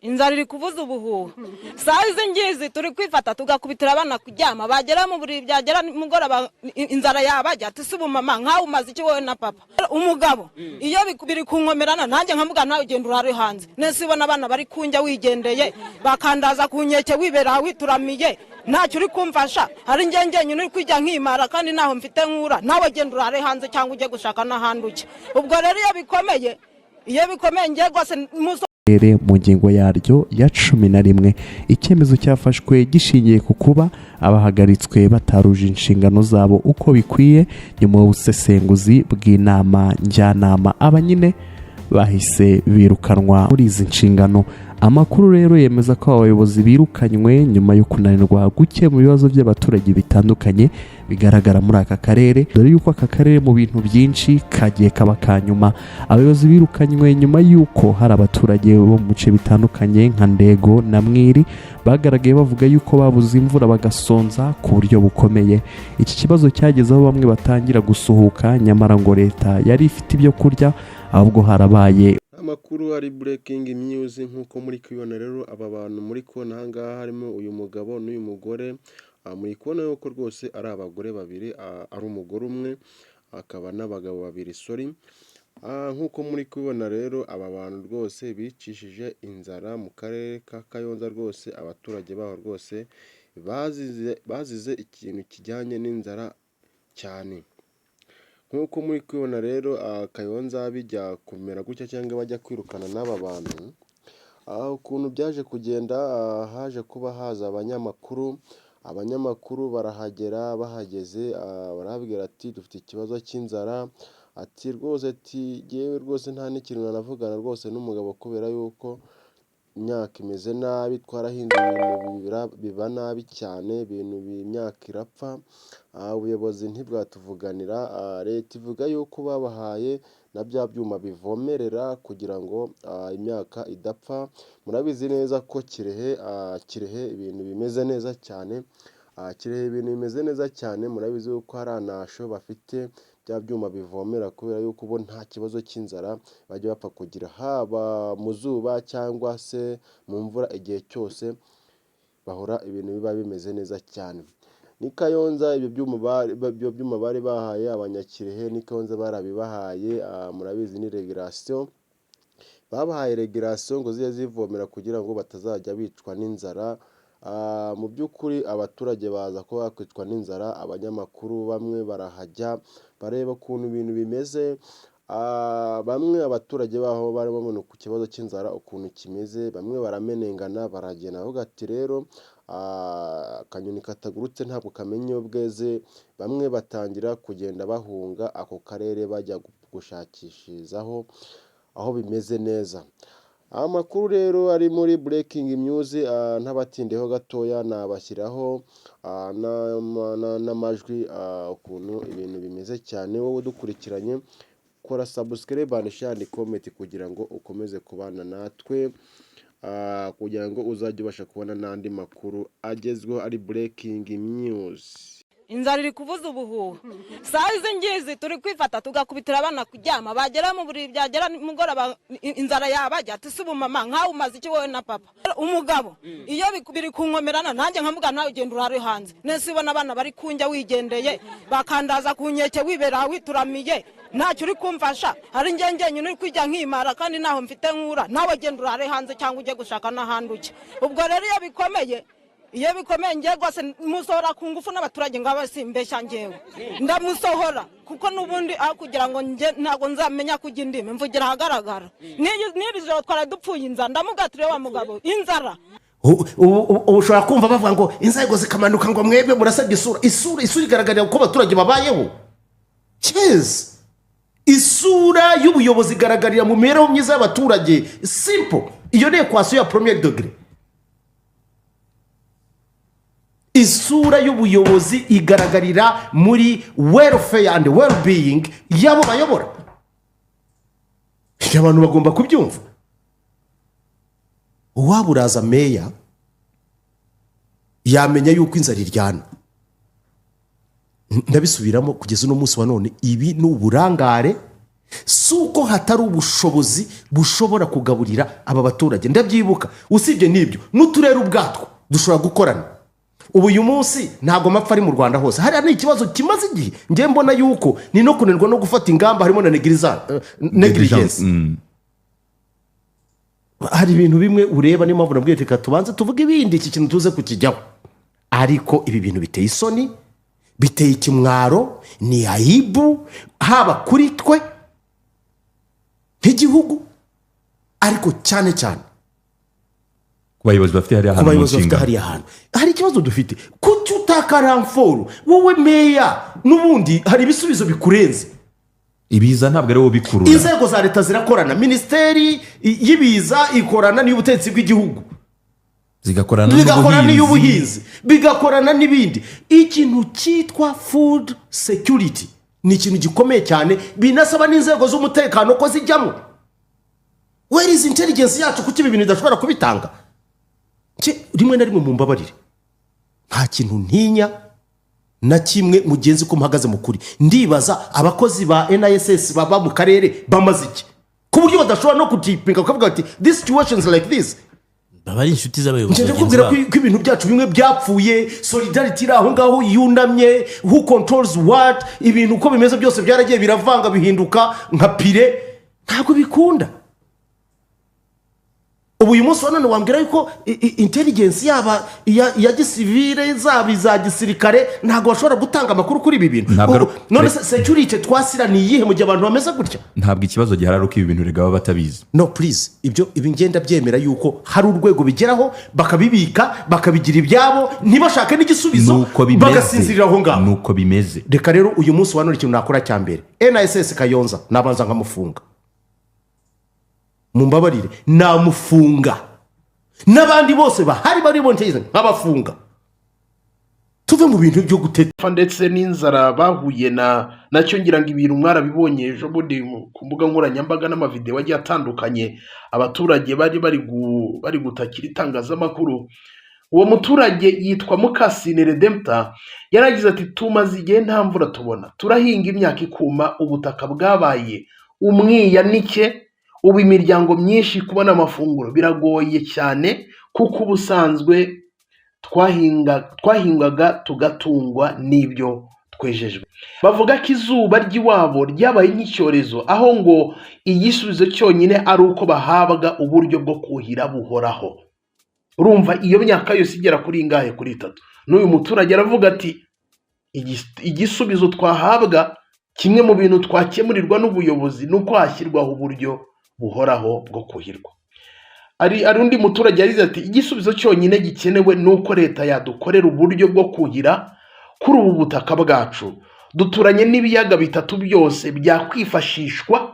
Inzara iri kuvuza ubuhuha. Saa izi ngizi turi kwifata tugakubitira abana kuryama, bagera mu buriri byagera nimugoroba inzara yabajya. Ati: "Si mama, nkawe umaze iki wowe na papa?" Umugabo iyo biri kunkomerana nanjye nkamuga: "Nawe ugenda urare hanze." Nese ubona abana bari kunjya, wigendeye bakandaza ku nkeke, wibera wituramiye, ntacyo uri kumfasha. Hari njye njyenyine uri kwijya nkimara, kandi ntaho mfite nkura. Nawe genda urare hanze cyangwa ujye gushaka n'ahandi ujya. Ubwo rero iyo bikomeye njye rwose muso Mu ngingo yaryo ya 11, icyemezo cyafashwe gishingiye ku kuba abahagaritswe bataruje inshingano zabo uko bikwiye. Nyuma y'ubusesenguzi bw'inama njyanama, aba nyine bahise birukanwa muri izi nshingano. Amakuru rero yemeza ko aba bayobozi birukanywe nyuma yo kunanirwa gukemura ibibazo by'abaturage bitandukanye bigaragara muri aka karere, dore yuko aka karere mu bintu byinshi kagiye kaba ka nyuma. Abayobozi birukanywe nyuma y'uko hari abaturage bo mu bice bitandukanye nka Ndego na Mwiri bagaragaye bavuga yuko babuze imvura bagasonza ku buryo bukomeye. Iki kibazo cyageze aho bamwe batangira gusuhuka, nyamara ngo leta yari ifite ibyo kurya, ahubwo harabaye Amakuru ari breaking news. Nk'uko muri kubibona rero, aba bantu muri kubona aha ngaha harimo uyu mugabo n'uyu mugore. Muri kubona yuko rwose ari abagore babiri, ari umugore umwe akaba n'abagabo babiri, sorry. Nk'uko muri kubibona rero, aba bantu rwose bicishije inzara mu karere ka Kayonza. Rwose abaturage baho rwose bazize ikintu kijyanye n'inzara cyane. Nk'uko muri kubibona rero, Kayonza bijya kumera gutya cyangwa bajya kwirukana n'aba bantu, ukuntu byaje kugenda, haje kuba haza abanyamakuru. Abanyamakuru barahagera, bahageze barababwira ati: "Dufite ikibazo cy'inzara." Ati: "Rwose," ati, "jyewe rwose nta n'ikintu nanavugana rwose n'umugabo kubera yuko imyaka imeze nabi, twarahinze ibintu biba nabi cyane, ibintu imyaka irapfa, ubuyobozi ntibwatuvuganira." Leta ivuga yuko babahaye na bya byuma bivomerera kugira ngo imyaka idapfa. Murabizi neza ko Kirehe ibintu bimeze neza cyane, Kirehe ibintu bimeze neza cyane. Murabizi yuko hari anasho bafite bya byuma bivomera, kubera yuko bo nta kibazo cy'inzara bajya bapfa kugira, haba mu zuba cyangwa se mu mvura, igihe cyose bahora ibintu biba bimeze neza cyane. Ni Kayonza ibyo byuma bari bahaye Abanyakirehe, ni Kayonza barabibahaye. Murabizi ni irrigation, babahaye irrigation ngo zijye zivomera kugira ngo batazajya bicwa n'inzara. Mu by'ukuri abaturage baza kuba bakwicwa n'inzara. Abanyamakuru bamwe barahajya bareba ukuntu ibintu bimeze. Bamwe abaturage baho bari babona ku kibazo cy'inzara ukuntu kimeze, bamwe baramenengana baragenda baravuga ati: "Rero akanyoni katagurutse ntabwo kamenya iyo bweze." Bamwe batangira kugenda bahunga ako karere bajya gushakishirizaho aho bimeze neza. Amakuru rero ari muri breaking news, ntabatindeho gatoya, nabashyiraho n'amajwi ukuntu ibintu bimeze cyane. Wowe udukurikiranye, kora subscribe and share and comment kugira ngo ukomeze kubana natwe, kugira ngo uzajye ubasha kubona n'andi makuru agezweho ari breaking news. Inzara iri kuvuza ubuhuha. Saa izi ngizi turi kwifata tugakubitira abana kuryama, bagera mu buriri byagera nimugoroba inzara yabajya. Ati: "Si mama, nkawe umaze iki wowe na papa?" Umugabo iyo biri kunkomerana nanjye nkamuga: "Nawe ugenda urare hanze." Nese ubona abana bari kunjya, wigendeye bakandaza ku nkeke, wibera wituramiye, ntacyo uri kumfasha. Hari njye njyenyine uri kwijya nkimara, kandi ntaho mfite nkura. Nawe genda urare hanze cyangwa ujye gushaka n'ahandi ujya. Ubwo rero iyo bikomeye njye rwose musohora ku ngufu n'abaturage ngo abe simbeshya, njyewe ndamusohora, kuko n'ubundi aho kugira ngo njye ntabwo nzamenya kujya indimi mvugira ahagaragara. N'iri joro twari dupfuye inzara, ndamugatire wa mugabo inzara. Ubu ushobora kumva bavuga ngo inzego zikamanuka, ngo mwebwe murasabye isura. Isura igaragarira uko abaturage babayeho. Cyeza isura y'ubuyobozi igaragarira mu mibereho myiza y'abaturage. Simple, iyo ni équation ya premier degré. Isura y'ubuyobozi igaragarira muri welfare and well-being y'abo bayobora. Ibyo abantu bagomba kubyumva. Uwaba uraza meya yamenya yuko inzara iryana. Ndabisubiramo, kugeza uno munsi wa none ibi ni uburangare. Si uko hatari ubushobozi bushobora kugaburira aba baturage. Ndabyibuka, usibye n'ibyo, n'uturere ubwatwo dushobora gukorana. Ubu uyu munsi ntabwo amapfa ari mu Rwanda hose. Hariya ni ikibazo kimaze igihe. Njye mbona yuko ni no kunanirwa no gufata ingamba, harimo na negligence. Hari ibintu bimwe ureba, niyo mpamvu nabwiye, reka tubanze tuvuge ibindi, iki kintu tuze kukijyaho. Ariko ibi bintu biteye isoni, biteye ikimwaro, ni aibu haba kuri twe nk'igihugu, ariko cyane cyane ku bayobozi bafite hariya ku hantu mu bayobozi bafite nshingano. Hariya hantu hari ikibazo dufite. Kuki utaka renfort wowe meya? N'ubundi hari ibisubizo bikurenze. Ibiza ntabwo ari wowe ubikurura. Inzego za leta zirakorana, minisiteri y'ibiza ikorana n'iy'ubutegetsi bw'igihugu, zigakorana bigakorana n'ubuhinzi. N'iy'ubuhinzi, bigakorana n'ibindi. Ikintu cyitwa food security ni ikintu gikomeye cyane, binasaba n'inzego z'umutekano ko zijyamo. Where is intelligence yacu? Kuki ibi bintu idashobora kubitanga? Rimwe na rimwe mumbabarire, nta kintu ntinya na kimwe mugenzi ko mpagaze mu kuri. Ndibaza abakozi ba NISS baba mu karere bamaze iki, ku buryo badashobora no kutipinga bakavuga bati "This situation is like this"? Baba ari inshuti z'abayobozi Njye bagenzi kubwira babo. ko ibintu byacu bimwe byapfuye, solidarity iri aho ngaho yunamye, who controls what, ibintu uko bimeze byose byaragiye biravanga bihinduka nka purée, ntabwo bikunda. Ubu uyu munsi wa none wambwira yuko intelligence yaba iya gisivire, zaba iza gisirikare, ntabwo bashobora gutanga amakuru kuri ibi bintu? Ntabwo Ubu, none se security twasira ni iyihe mu gihe abantu bameze gutya? Ntabwo ikibazo gihari ari uko ibi bintu rega baba batabizi. No, please, ibyo ibi ngenda byemera yuko hari urwego bigeraho bakabibika, bakabigira ibyabo, ntibashake n'igisubizo, Nuko bimeze. bagasinzirira aho ngaho. Nuko bimeze. Reka rero, uyu munsi wa none ikintu nakora cya mbere, NISS Kayonza nabanza nkamufunga. Mumbabarire, namufunga n'abandi bose bahari bari bontegeze nkabafunga, tuve mu bintu byo guteta. Ndetse n'inzara bahuye na nacyo, ngira ngo ibintu mwarabibonye ejo bundi ku mbuga nkoranyambaga n'amavidewo agiye atandukanye, abaturage bari gutakira itangazamakuru. Uwo muturage yitwa Mukasine Redempta, yaragize ati: "Tumaze igihe nta mvura tubona, turahinga imyaka ikuma, ubutaka bwabaye umwiyanike. Ubu imiryango myinshi kubona amafunguro biragoye cyane, kuko ubusanzwe twahingaga tugatungwa n'ibyo twejejwe." Bavuga ko izuba ry'iwabo ryabaye nk'icyorezo, aho ngo igisubizo cyonyine ari uko bahabwa uburyo bwo kuhira buhoraho. Urumva iyo myaka yose igera kuri ingahe? Kuri itatu. N'uyu muturage aravuga ati: "Igisubizo twahabwa, kimwe mu bintu twakemurirwa n'ubuyobozi, ni uko hashyirwaho uburyo buhoraho bwo kuhirwa." Ari undi muturage yagize ati: "Igisubizo cyonyine gikenewe ni uko leta yadukorera uburyo bwo kuhira kuri ubu butaka bwacu. Duturanye n'ibiyaga bitatu, byose byakwifashishwa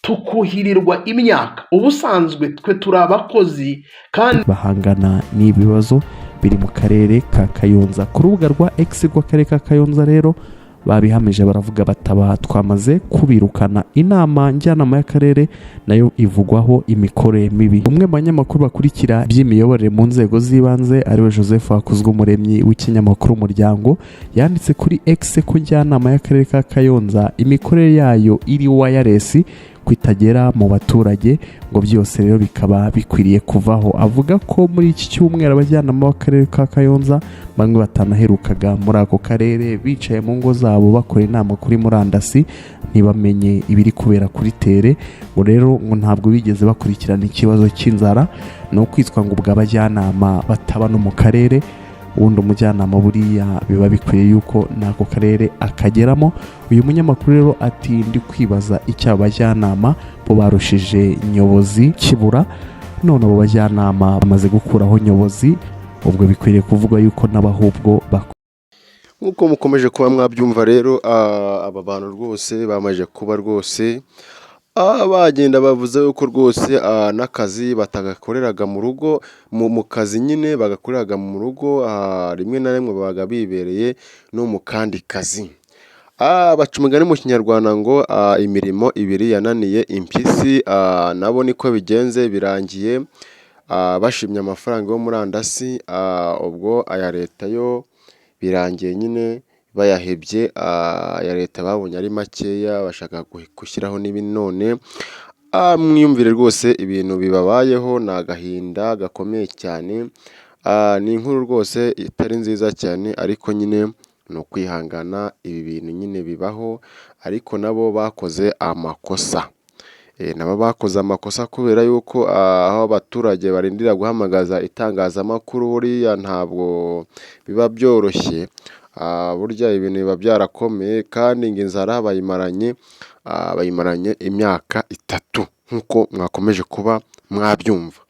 tukuhirirwa imyaka. Ubusanzwe twe turi abakozi kandi bahangana n'ibibazo biri mu karere ka Kayonza. Ku rubuga rwa X rw'akarere ka Kayonza rero babihamije, baravuga bataba twamaze kubirukana. Inama njyanama y'akarere nayo ivugwaho imikorere mibi. Umwe mu banyamakuru bakurikira iby'imiyoborere mu nzego z'ibanze, ariwe Joseph Hakuzwumuremyi w'ikinyamakuru Umuryango, yanditse kuri X ko njyanama y'akarere ka Kayonza imikorere yayo iri wireless, ko itagera mu baturage, ngo byose rero bikaba bikwiriye kuvaho. Avuga ko muri iki cyumweru abajyanama b'akarere ka Kayonza bamwe batanaherukaga muri ako karere, bicaye mu ngo zabo bakora inama kuri murandasi, ntibamenye ibiri kubera kuri terrain. Ngo rero ngo ntabwo bigeze bakurikirana ikibazo cy'inzara. Ni ukwitwa ngo ubwo abajyanama bataba no mu karere. Ubundi umujyanama buriya biba bikwiye yuko n'ako karere akageramo. Uyu munyamakuru rero ati: "Ndi kwibaza icyo abajyanama bo barushije nyobozi kibura. None abo bajyanama bamaze gukuraho nyobozi, ubwo bikwiriye kuvuga yuko n'abahubwo Nk'uko mukomeje kuba mwabyumva rero, aba bantu rwose bamaze kuba rwose bagenda bavuze yuko rwose n'akazi batagakoreraga mu rugo, mu kazi nyine bagakoreraga mu rugo, rimwe na rimwe babaga bibereye no mu kandi kazi. Baca umugani mu Kinyarwanda ngo imirimo ibiri yananiye impyisi, nabo niko bigenze, birangiye bashimye amafaranga yo murandasi, ubwo aya leta yo birangiye nyine. Bayahebye aya leta, babonye ari makeya, bashaka gushyiraho n'ibinone. Mwiyumvire rwose ibintu bibabayeho, ni agahinda gakomeye cyane. Ni inkuru rwose itari nziza cyane, ariko nyine ni ukwihangana, ibi bintu nyine bibaho, ariko nabo bakoze amakosa. Nabo bakoze amakosa kubera yuko aho abaturage barindira guhamagaza itangazamakuru, buriya ntabwo biba byoroshye. Burya ibintu biba byarakomeye, kandi ngo inzara bayimaranye imyaka 3 nk'uko mwakomeje kuba mwabyumva.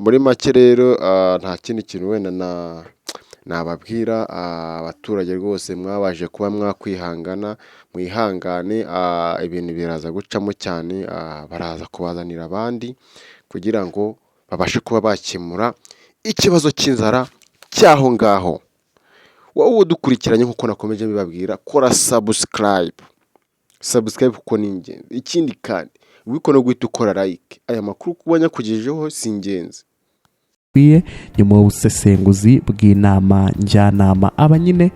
Muri make rero nta kindi kintu wenda nababwira. Abaturage rwose mwabashije kuba mwakwihangana, mwihangane, ibintu biraza gucamo cyane, baraza kubazanira abandi kugira ngo babashe kuba bakemura ikibazo cy'inzara cy'aho ngaho. Wowe udukurikiranye, nk'uko nakomeje mbibabwira, kora subscribe, subscribe kuko ni ingenzi. Ikindi kandi wibuke no guhita ukora like. Aya makuru kuba nyakugejejeho si ingenzi. Bikwiye nyuma y'ubusesenguzi bw'inama njyanama, aba nyine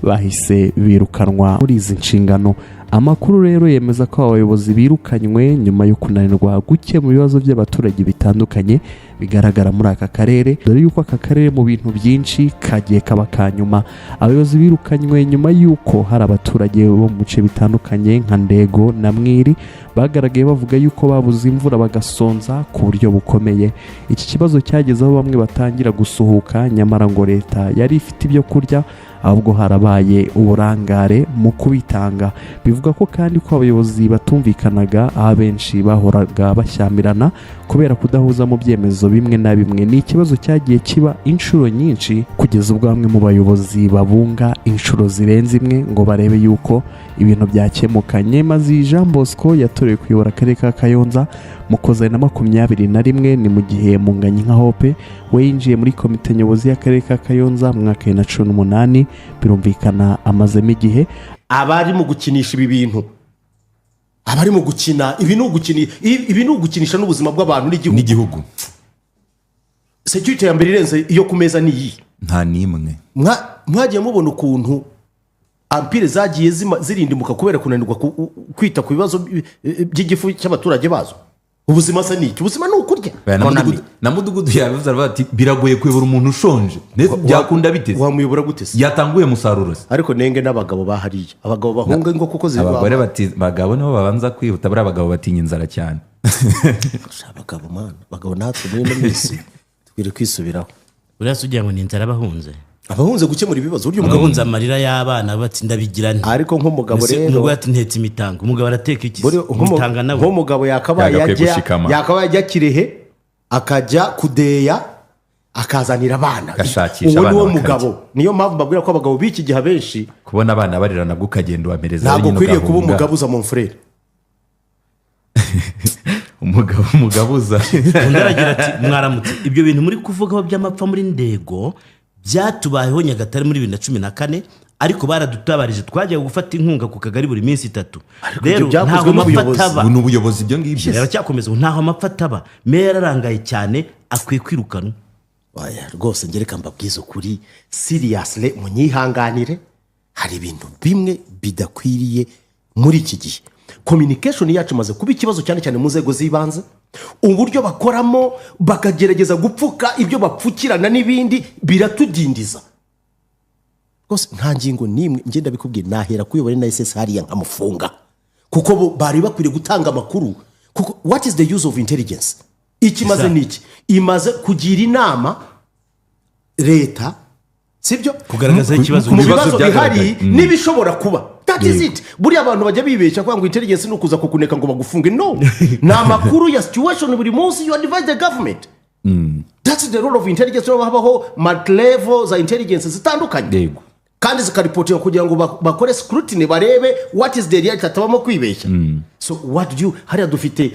bahise birukanwa muri izi nshingano. Amakuru rero yemeza ko aba bayobozi birukanywe nyuma yo kunanirwa gukemura ibibazo by'abaturage bitandukanye bigaragara muri aka karere, dore yuko aka karere mu bintu byinshi kagiye kaba ka nyuma. Abayobozi birukanywe nyuma y'uko hari abaturage bo mu bice bitandukanye nka Ndego na Mwiri bagaragaye bavuga yuko babuze imvura bagasonza ku buryo bukomeye. Iki kibazo cyageze aho bamwe batangira gusuhuka, nyamara ngo leta yari ifite ibyo kurya, ahubwo harabaye uburangare mu kubitanga. Bivuga ko kandi ko abayobozi batumvikanaga, aho abenshi bahoraga bashyamirana kubera kudahuza mu byemezo bimwe na bimwe. Ni ikibazo cyagiye kiba inshuro nyinshi, kugeza ubwo bamwe mu bayobozi babunga inshuro zirenze imwe ngo barebe yuko ibintu byakemuka. Nyemazi Jean Bosco yatorewe kuyobora akarere ka Kayonza mu Kuza 2021, ni mu gihe Munganyinka Hope we yinjiye muri komite nyobozi y'akarere ka Kayonza mu mwaka wa 2018. Birumvikana amazemo igihe. Abari mu gukinisha ibi bintu, abari mu gukina ibi, ni ugukina ibi, ni ugukinisha n'ubuzima bw'abantu n'igihugu. N'igihugu. Sécurité ya mbere irenze iyo ku meza ni iyi? Nta n'imwe. Mwagiye mubona ukuntu empire zagiye zirindimuka kubera kunanirwa kwita ku bibazo by'igifu cy'abaturage bazo. Ubuzima se ni iki? Ubuzima ni ukurya. Oya, na Mon ami. Na mudugudu yabivuze, aravuga ati biragoye kuyobora umuntu ushonje. Ndetse byakunda biteze? Wamuyobora gute se? Yatanguye umusaruro se? Ariko nenge n'abagabo bahariye, abagabo bahunga ingo kuko ziba Abagore bati bagabo nibo babanza kwihuta, buriya abagabo batinya inzara cyane. Abagabo mana, abagabo natwe muri ino minsi dukwiriye kwisubiraho. Buriya se ugira ngo ni inzara abahunze? Abahunze gukemura ibibazo, burya umugabo Abahunze amarira y'abana, bati ndabigira nte? Ariko nk'umugabo Ese rero umugore ati ntetse imitanga, umugabo arateka iki se? Buriya Imitanga nawe nk'umugabo yakabaye Yagakwiye ajya gushikama. Yakabaye ajya Kirehe, akajya kudeya, akazanira abana. Agashakisha Uwo abana ni wo bakarya. mugabo. Niyo mpamvu mbabwira ko abagabo b'iki gihe abenshi Kubona abana barira nabwo ukagenda ubamereza ntabwo nyine ukwiriye kuba ugahunga. umugabo uza mon frère. Umugabo umugabuza. Undi aragira ati mwaramutse, ibyo bintu muri kuvugaho by'amapfa muri Ndego byatubayeho Nyagatare muri 2014, ariko baradutabarije, twajyaga gufata inkunga ku kagari buri minsi 3. Ariko Rero ibyo byakozwe ntaho amapfa n'ubuyobozi. ataba. Ubu ni ubuyobozi ibyo ngibyo. Baracyakomeza ngo ntaho amapfa ataba, meya yararangaye cyane, akwiye kwirukanwa. Oya, rwose ngereka mbabwize ukuri, seriously, munyihanganire, hari ibintu bimwe bidakwiriye muri iki gihe. Communication yacu imaze kuba ikibazo, cyane cyane mu nzego z'ibanze, uburyo bakoramo bakagerageza gupfuka ibyo bapfukirana n'ibindi biratudindiza rwose. Nta ngingo n'imwe ngenda bikubwiye, nahera kuyobora NSS hariya nkamufunga, kuko bo bari bakwiriye gutanga amakuru. Kuko what is the use of intelligence? Icyo imaze ni iki? Imaze kugira inama leta, sibyo? Kugaragaza ikibazo mu Ibibazo bibazo bihari byagaragaye. n'ibishobora kuba. That is it. Buriya abantu bajya bibeshya kuvuga ngo intelligence ni ukuza kukuneka ngo bagufunge. No, ni amakuru ya situation buri munsi, you advise the government. That's the role of intelligence. Rero habaho multi level za intelligence zitandukanye kandi zikaripotinga kugira ngo bakore scrutiny, barebe what is the reality, hatabamo kwibeshya. So what do you, hariya dufite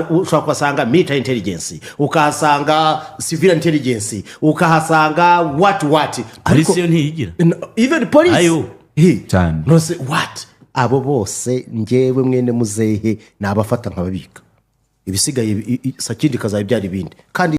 ushobora kuhasanga military intelligence, ukahasanga civil intelligence, ukahasanga what what. Polisi yo ntiyigira? Even police. Ayo. He. Cyane. Nose what, abo bose njyewe mwene muzehe nabafata nkababika, ibisigaye sakindi ikazaba ibyara ibindi kandi.